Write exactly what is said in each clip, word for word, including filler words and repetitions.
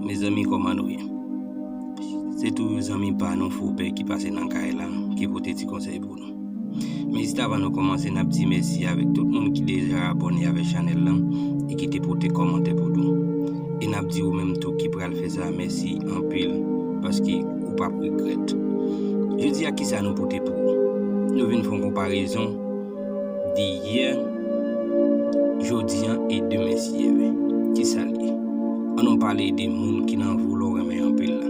Mezanmi, kòman nou ye? Se toujou zanmi pa nou Fobè ki pase nan kay la, ki pote ti konsèy pou nou. Men jis avan nou kòmanse, n ap di mèsi avèk tout moun ki deja abòne avèk chanèl lan e ki te pote kòmantè pou nou. E n ap di ou menm tou ki pral fè sa, mèsi anpil, paske ou p ap regrèt. Jodi a, kisa nou pote pou ou? Nou vin fè yon konparezon de yè, jodi an e demen si Dye vle. Kisa l ye? Ann nou pale de moun ki nan vi w lè w renmen anpil la.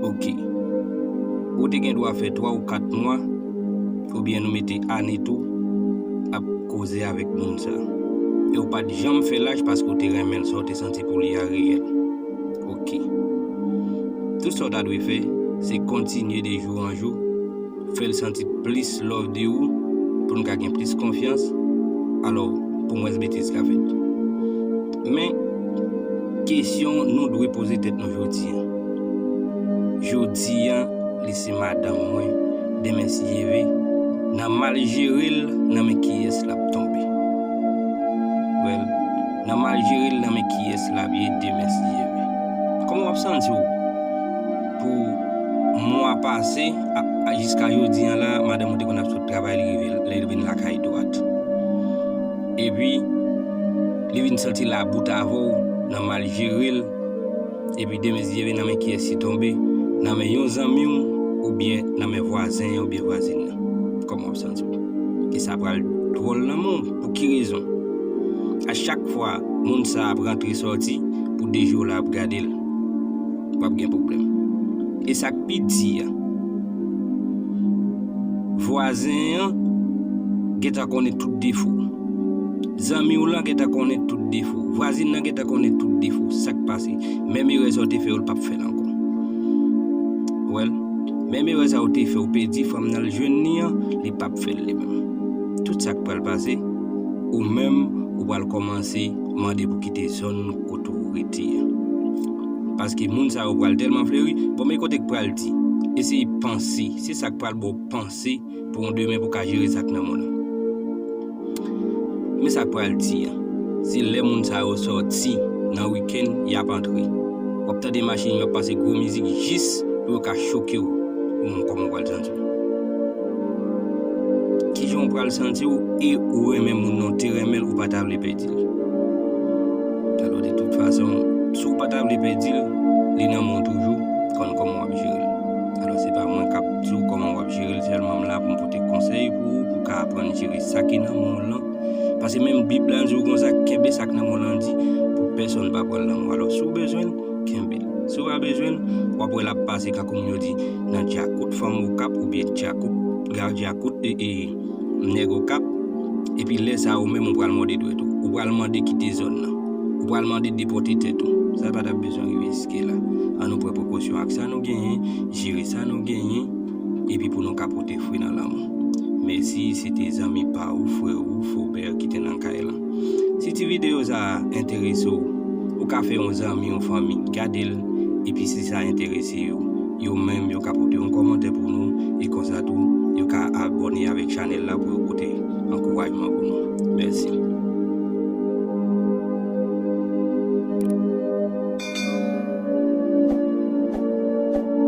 Oke. Ou te gen dwa fè twa ou kat mwa, oubyen nou mete ane tou, ap koze avèk moun sa. E ou pa t janm fè laj paske ou te renmen l, sa w te santi pou li a reyèl. Oke. Tout sa w ta dwe fè, se kontinye de jou an jou, fè l santi plis love de ou, pou n ka gen plis konfyans, alò, pou mwens betiz ka fèt. Men, kesyon nou dwe poze tèt nou jodi an. Jodi an, li se madanm mwen, demen si Dye vle, n a mal jere l, nan men kiyès l ap tonbe? Well, n a mal jere l, nan men kiyès l ap ye demen si Dye vle? Kòman w ap santi w pou mwa pase, a, a, jiska jodi an la, madanm ou te konn ap sot travay, li rive, li vin lakay dwat. Epi, li vin santi l about avè w, nan mal jere l, epi demen si Dye vle, nan men kiyès li tonbe? Nan men yon zanmi w, oubyen nan men vwazen an, oubyen vwazen nan? Kòman w ap santi w? E sa pral dwòl nan men w. Pou ki rezon? A chak fwa moun sa ap rantre sòti, pou de jou la ap gade l, w ap gen pwoblèm. E sa k pi di a, vwazen an gentan konnen tout defo w. Zanmi w lan gentan konnen tout defo w. Vwazin nan gentan konnen tout defo w. Sa k pase? Menm erè sa w te fè yo, l p ap fè l ankò. Well, menm erè sa w te fè w pèdi fanm nan, l jwenn li an, li p ap fè l li menm. Tout sa k pral pase, ou menm, ou pral kòmanse mande pou kite zòn kote w rete a. Paske moun sa yo pral tèlman fleri, bon, men kote k pral di. Eseye panse, se sa k pral ba w panse pou yon demen pou ka jere sa k nan men w lan. Men sa k pral di a, se lè moun sa yo sòti nan wikenn, y ap antre. W ap tande machin yo ap pase gwo mizik jis pou yo ka choke w. Ou menm, kòman w pral santi w? Kijan w pral santi w? E ou renmen moun nan, w te renmen l, ou pa ta vle pèdi l. Alò, de tout fason, si w pa ta vle pèdi l, li nan men w toujou, konn kòman w ap jere l. Alò, se pa mwen k ap di w kòman w ap jere l, sèlman m la pou m pote konsèy pou ou, pou w ka aprann jere sa ki nan men w lan. Paske menm Bib la di w konsa, kenbe sa k nan men w lan di, pou pèsonn pa pran l nan men w. Alò, si w bezwen l, kenbe l. Si w pa bezwen l, w ap wè l ap pase, kankou moun yo di, nan djakout fanm Okap, oubyen djakout, ga djakout, e, e, nèg Okap, epi lè sa a, ou menm ou pral mòde dwèt ou. Ou pral mande kite zòn nan. Ou pral mande depòte tèt ou. Sa pa t ap bezwen rive jiske la. Ann nou pran prekosyon ak sa nou genyen, jere sa nou genyen, epi pou nou ka pote fwi nan lanmou. Mèsi, se te zanmi pa ou, frè ou, Fobè ki te nan kay lan. Si ti videyo sa a enterese w, ou ka fè yon zanmi, yon fanmi gade l, epi si sa enterese yo, yo menm yo ka pote yon kòmantè pou nou, e konsa tou, yo ka abòne avèk chanèl la pou yo pote ankourajman pou nou. Mèsi.